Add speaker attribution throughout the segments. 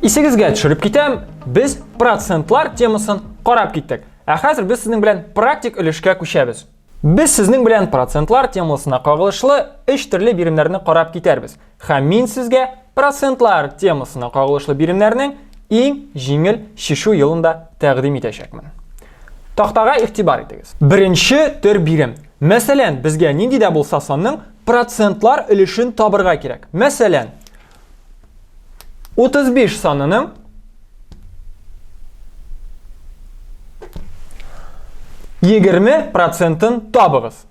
Speaker 1: Исегезгә төшереп китәм, без процентлар темасын карап киттек. Ә хәзер без сезнең белән практик өлешкә күчәбез. Без сезнең белән процентлар темасына кагылышлы өч төрле биремнәрне карап китәрбез. Һәм мин сезгә процентлар темасына кагылышлы биремнәрнең иң җиңел чишү юлын да тәкъдим итәчәкмен. Тактага игътибар итегез. Беренче төр бирем. Мәсәлән, безгә нинди дә булса санның процентлар өлешен табырга кирәк. Мәсәлән, 35 санының 20 процентын табыгыз.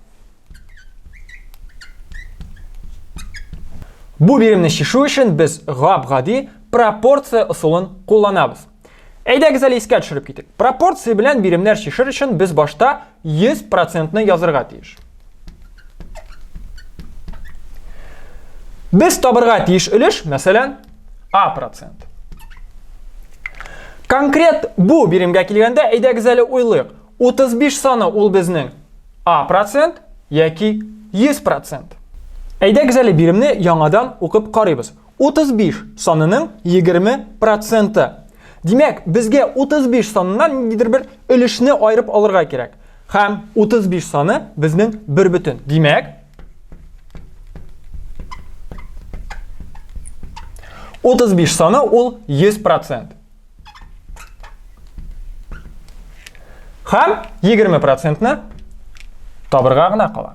Speaker 1: Бу биремне чишү өчен без гап-гади пропорция ысулын кулланабыз. Әйдәгез әле искә төшереп китик. Пропорция белән биремнәр чишер өчен без башта 100 процентны язырга тиеш. Без табырга тиеш өлеш, мәсәлән, А процент. Конкрет бу биремгә килгәндә, әйдәгез әле уйлыйк. 35 саны ул безнең А процент яки 100 процент. Әйдәгез әле биремне яңадан укып карыйбыз. 35 санының 20 проценты. Димәк, безгә 35 саныннан ниндидер бер өлешне аерып алырга кирәк. Һәм 35 саны безнең бер бөтен. Димәк, 35 саны ул 100%. Һәм 20 процентны табырга гына кала.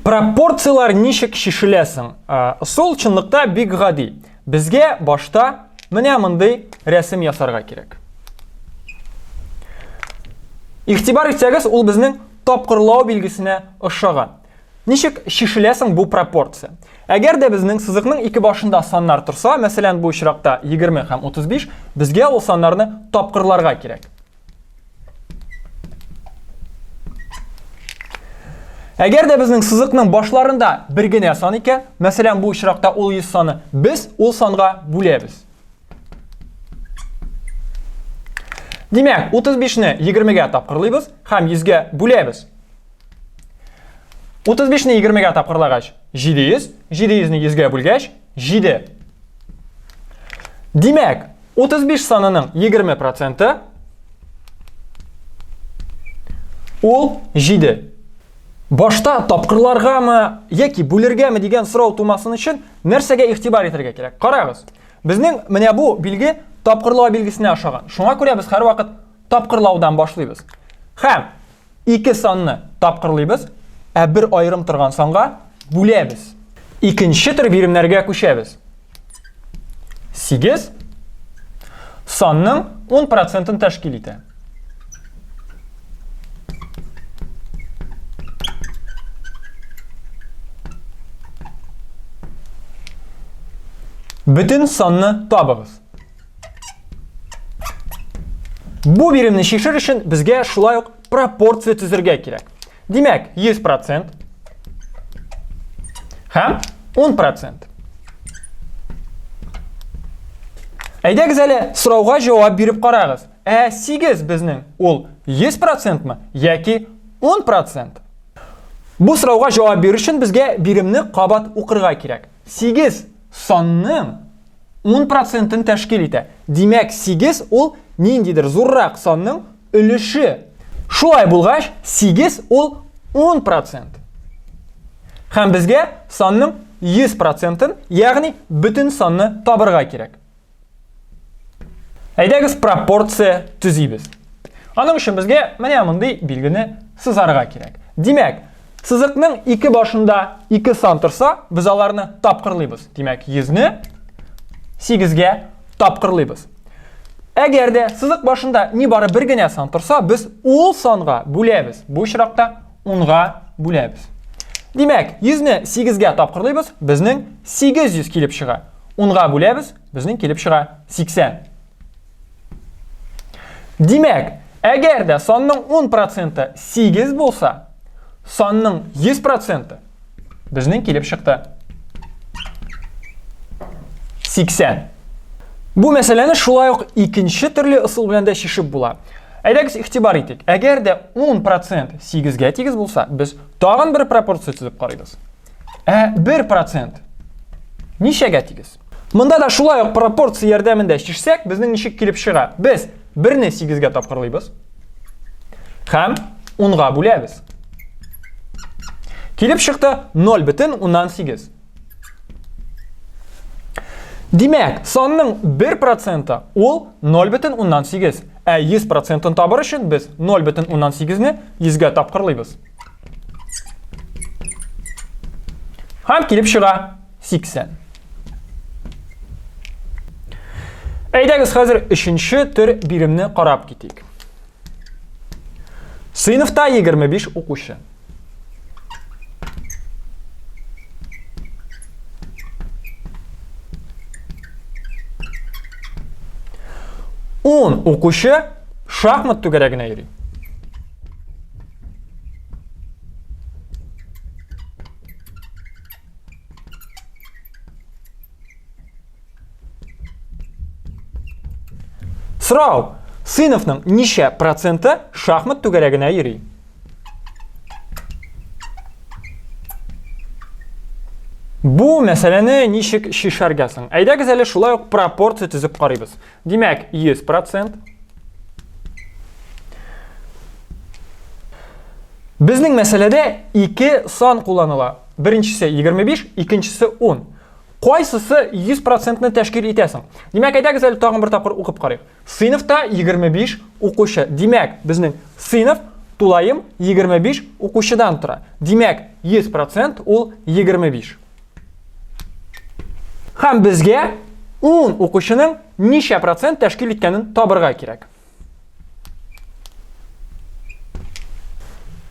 Speaker 1: Пропорцияләр ничек чишелә соң? Ысул чынлыкта бик гади. Безгә башта менә мондый рәсем ясарга кирәк. Игътибар итсәгез, ул безнең тапкырлау билгесенә ошаган. Ничек чишелә соң бу пропорция? Әгәр дә безнең сызыкның ике башында саннар торса, мәсәлән, бу очракта 20 һәм 35, безгә ул саннарны тапкырларга кирәк. Әгәр дә безнең сызыкның башларында бер генә сан икән, мәсәлән, бу очракта ул 100 саны, без ул санга бүләбез. Димәк, 35-не 20-гә тапкырлыйбыз һәм 100-гә бүләбез. 35-не 20-гә тапкырлагач, 700, 700-не 100-гә бүлгәч, 7. Димәк, 35 санының 20 проценты ул 7. Башта тапкырларгамы яки бүлергәме дигән сорау тумасын өчен нәрсәгә игътибар итәргә кирәк? Карагыз. Безнең менә бу билге тапкырлау билгесенә ошаган. Шуңа күрә без һәрвакыт тапкырлаудан башлыйбыз. Һәм ике санны тапкырлыйбыз, ә бер аерым торган санга бүләбез. Икенче төр биремнәргә күчәбез. 8 санның 10 процентын тәшкил итә. Бөтен санны табыгыз. Бу биремне чишер өчен безгә шулай ук пропорция төзергә кирәк. Димәк, 100% һәм 10%. Әйдәгез әле сорауга җавап биреп карагыз. Ә 8 безнең ул 100% мы яки 10%? Бу сорауга җавап бирер өчен безгә биремне кабат укырга кирәк. 8 санның 10 процентын тәшкил итә. Димәк, 8 ул ниндидер зуррак санның өлеше. Шулай булгач, 8 ул 10 процент. Һәм безгә санның 100 процентын, ягъни бөтен санны табырга кирәк. Әйдәгез пропорция төзибез. Аның өчен безгә менә мондый билгене сызарга кирәк. Димәк, сызыкның ике башында ике сан торса, без аларны тапкырлыйбыз. Димәк, 100-не 8-гә тапкырлыйбыз. Әгәр дә сызык башында нибары бер генә сан торса, без ул санга бүләбез. Бу очракта 10-га бүләбез. Димәк, 100-не 8-гә тапкырлыйбыз, безнең 800 килеп чыга. 10-га бүләбез, безнең килеп чыга 80. Димәк, әгәр дә санның 10 проценты 8 булса, санның 100 проценты безнең килеп чыкты 80. Бу мәсьәләне шулай ук икенче төрле ысул белән дә чишеп була. Әйдәгез игътибар итик. Әгәр дә 10% 8-гә тигез булса, без тагын бер пропорция төзеп карыйбыз. Ә 1% ничәгә тигез? Монда да шулай ук пропорция ярдәмендә чишсәк, безнең ничек килеп чыга? Без 1-не 8-гә тапкырлыйбыз һәм 10-га бүләбез. Килеп чыкты 0,8. Димәк, санның 1% ул 0,8, ә 100 процентын табыр өчен без 0,8-не 100-гә тапкырлыйбыз. Һәм килеп чыга 80. Әйдәгез хәзер өченче төр биремне карап китик. Сыйныфта 25 укучы. Ун укучы шахмат түгәрәгенә йөри. Сорау. Сыйныфның ничә проценты шахмат түгәрәгенә йөри? Бу мәсьәләне ничек чишәргә соң? Әйдәгез әле шулай ук пропорция төзеп карыйбыз. Димәк, 100%. Безнең мәсьәләдә ике сан кулланыла. Беренчесе 25, икенчесе 10. Кайсысы 100%-ны тәшкил итә соң? Димәк, әйдәгез әле тагын бер тапкыр укып карыйк. Сыйныфта 25 укучы. Димәк, безнең сыйныф тулаем 25 укучыдан тора. Димәк, 100% ул 25. Һәм безгә 10 укучының ничә процент тәшкил иткәнен табырга кирәк.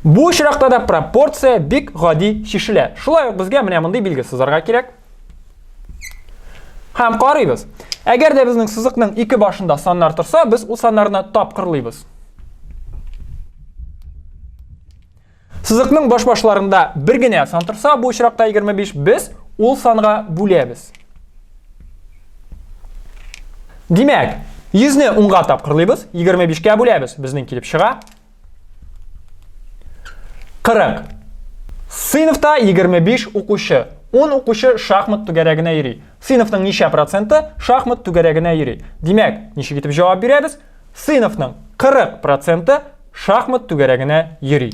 Speaker 1: Бу очракта да пропорция бик гади чишелә. Шулай ук безгә менә мондый билге сызарга кирәк. Һәм карыйбыз. Әгәр дә безнең сызыкның ике башында саннар торса, без ул саннарны тапкырлыйбыз. Сызыкның баш башларында бер генә сан торса, бу очракта 25, без ул санга бүләбез. Димәк, 100-не 10-га тапкырлыйбыз, 25-кә бүләбез. Безнең килеп чыга 40. Сыйныфта 25 укучы. 10 укучы шахмат түгәрәгенә йөри. Сыйныфның ничә проценты шахмат түгәрәгенә йөри? Димәк, ничек итеп җавап бирәбез? Сыйныфның 40 проценты шахмат түгәрәгенә йөри.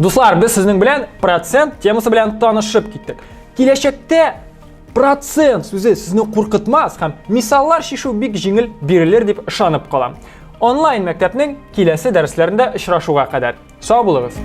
Speaker 1: Дуслар, без сезнең белән процент темасы белән танышып киттек. Киләчәктә процент сүзе сезне куркытмас һәм мисаллар чишү бик җиңел бирелер дип ышанып калам. Онлайн мәктәпнең киләсе дәресләрендә очрашуга кадәр. Сау булыгыз!